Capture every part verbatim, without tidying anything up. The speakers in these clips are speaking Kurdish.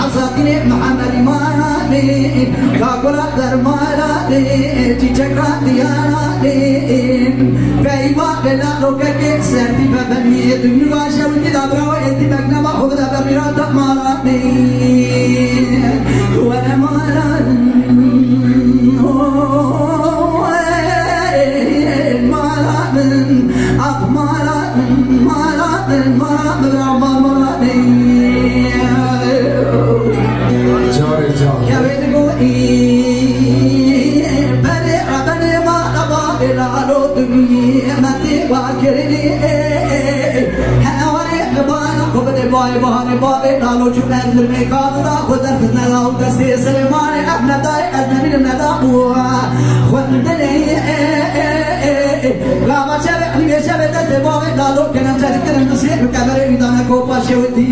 Hesatînê Mihemed Îmananê, Kakula Dermananê, Çîçeka Diyananê, Peyva Bela Lokekê Sertî Bebeniyê, Dünlü Vaşewitî Dabra Êtî Beknema Xubda Bemîra Temaranê, Were Maran, Maran, Ax Maran, Maran, Maran, Maran, Maran. Carê car. Kevê digo î, berê ebenê ma eba ê lalo dibî, me tê wa kirinê, hene warê qibana, xwe bide bayê bahanê bavê lalo çû erzirmê kabida, xwe derxist neda û destê Silêmanê, ev nedayê ez nemînim neda û xwendinê. Gava çevê, nîvê çevê destê bavê dalo, kelemçe dikirin, bi sêr bi kemerê wî dane kopa şewitî.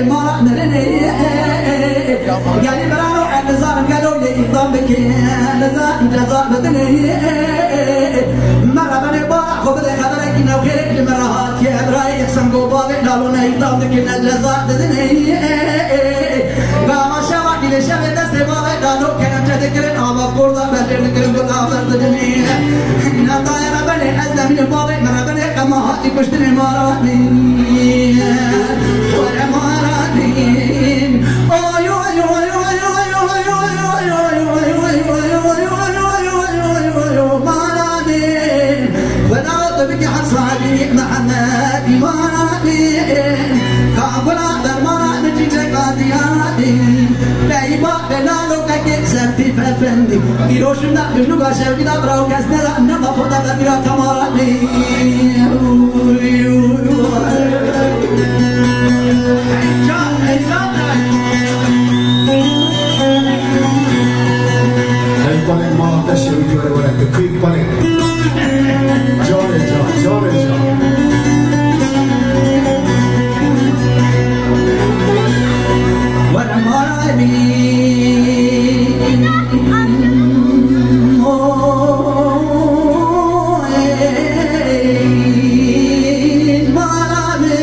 Mara mirinê. Gelî birano, ez nizanim gelo lê îdam bikin. Nizanim ceza bidinê. Me rebenê bara xwe bide xeberekî newxêrek li me re hatiye. Birayê yeksen go bavê dalo ne îdam dikin, ne ceza didinê. Gava şeva, nîvê şevê destê bavê dalo, kelemçe dikirin, ava kor da berlêr dikirin, gul aver didinê. Netaye rebenê, ez nemînim bavê min rebenê, qema hatî kuştinê Maranê. Were Maranê. Oy, oy, oy, Maranê. Xweda tu bikî hesabî Mihemed Îmananê. Kabula dermana min çîçeka Diyananê. Beyba Bela Lokekê Sertî Befendî. Îro şûnda dûnûka şevkî da bira û kes neda nema xwe da bebîra Temaranê. Hey, can, hey, can. Hey, balê, ma te şevkî were were, tu kuyuk balê. Canê can, canê can. Were Maranê. Maranê.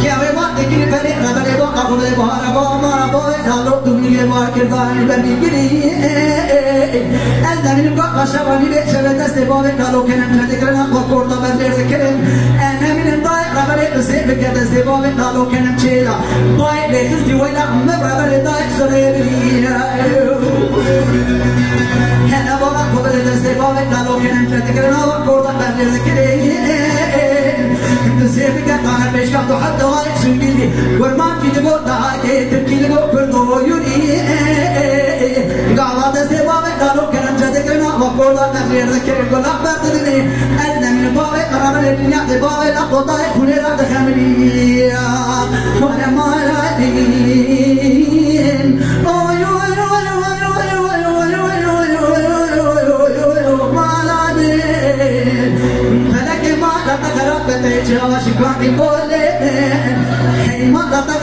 Kevê ma dikiri berê, rebelê ba, qafulê bahara ba, mara ba, lalo, dumîgê ba, kirdanê bergî girî. Ez demînim ka aşavanî bê şevê destê bavê nalo kenem çedikirina xwe korda berlêr dikirin. Ez nemînim dayê reberê bi sêr bike destê bavê nalo kenem çêla. Dayê lê xistî weyla min reberê dayê sirê bî. Hene bava xwe bide destê bavê nalo kenem çedikirina xwe korda berlêr dikirin. Bi sêr bike tane pêşka tu heta wayê sungîlî. Kurmancî digo dayê, tirkî digo kurdo yûrî. Gava destê bavê dalo kerem çedikirina, wa korda nexlêr dikir, gula berdidinê. Ez nemînim bavê qerabilê dinya, dê bavê la qotayê xûnê ra dixemilî. Mare mare dîn. Oy, oy, oy, mala dîn. Felekê mala te xerab be, te çawa şikandî bolê. Hey, mala te